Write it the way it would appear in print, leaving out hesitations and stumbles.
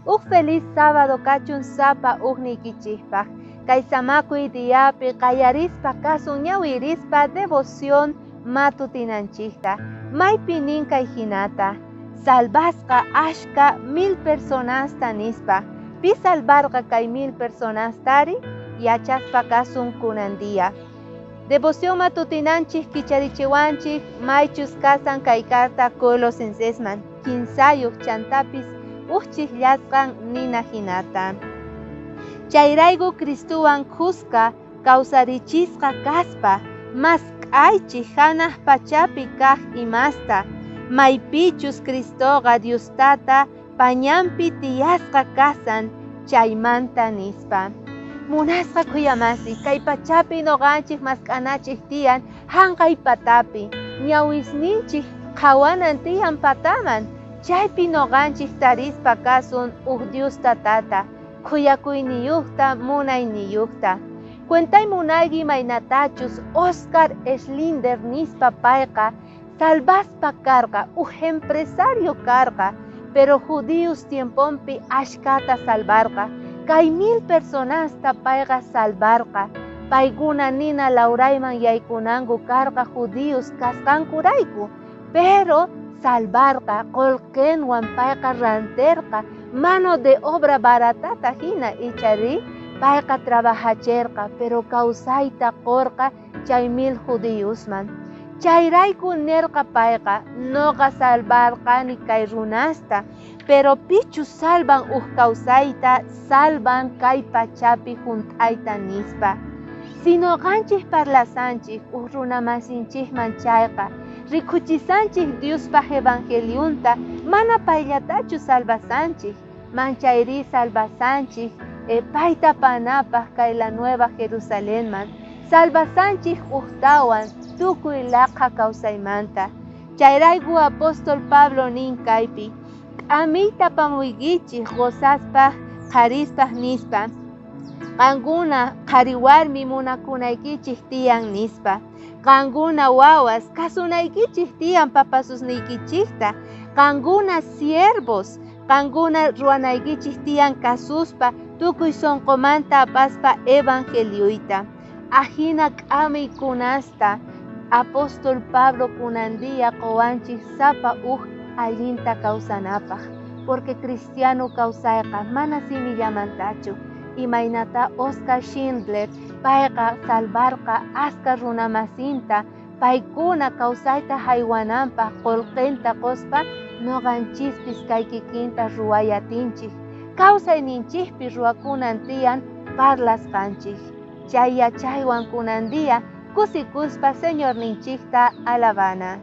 Uj feliz sábado kachun sapa ujniykichikpaq. Kay samakuy diapi qallarispa kasun ñawirispa devoción matutinanchikta. Maypi nin kay hinata. Salvasqa ashka 1000 personasta nispa. Pi salvarqa kay 1000 personastari? Yachaspa kasun kunan día. Devoción matutinanchik kicharichiwanchik maychus kasan kay carta Colosensesman. Kinsayuq chantapis ujchiqllasqan nina hinata. Chayrayku Cristuwan khuska kawsarichisqa kaspa mask'aychik hanaq pachapi kaq imasta, maypichus Cristoqa Dios Tata pañanpi tiyasqa kasan chaymanta nispa. Munasqa khuyamasi kay pachapi noqanchik mask'anachik tiyan hanqay patapi, ñawisninchik qhawanan tiyan pataman, chaypi noqanchik tarispa kasun uj Dios Tatata, khuyakuyniyuqta munayniyuqta. Cuentay munayki imaynatachus Oscar Schindler nispa payqa salvaspa karqa, uj empresario karqa, pero judíos tiemponpi ashkata salvarqa. Kay 1000 personasta payqa salvarqa. Paykuna nina lawrayman yaykunanku karqa judíos kasqankurayku, pero salvarqa qullqinwan payqa rantirqa mano de obra baratata hina ichari payqa trabajacherqa, pero kawsayta qurqa chay 1000 judíosman. Chayrayku nirqa payqa noqa salvarqani kay runasta, pero pichus salvan uj kawsayta, salvan kay pachapi junt'ayta nispa. Si noqanchik parlasanchik uj runamasinchikman chayqa, rikuchisanchik Diospaj evangeliunta, mana payllatachu salvasanchik, manchayri salvasanchik payta panapaj kay la Nueva Jerusalenman, salvasanchik ujtawan tukuy laqha kawsaymanta. Chayrayku apóstol Pablo nin kaypi, k'amiyta pamuykichik qosaspaj qharispaj nispa, qankuna qhariwarmi munakunaykichik tiyan nispa, qankuna wawas kasunaykichik tiyan papasusniykichikta, qankuna siervos, qankuna ruwanaykichik tiyan kasuspa tukuy sunqumanta apaspa evangelioyta. Ajina k'amiykunasta apóstol Pablo kunan día qowanchik sapa uj allinta kawsanapaj, porque cristiano kawsayqa mana simillamantachu. Imaynata Oscar Schindler payqa salvarqa aska runamasinta, paykuna kawsayta haywananpaj qullqinta quspa noqanchispis kay kikinta ruwayatinchik. Kawsayninchikpi ruwakunan tiyan parlasqanchik. Chay yachaywan kunan día kusikuspa Señorninchikta alabana.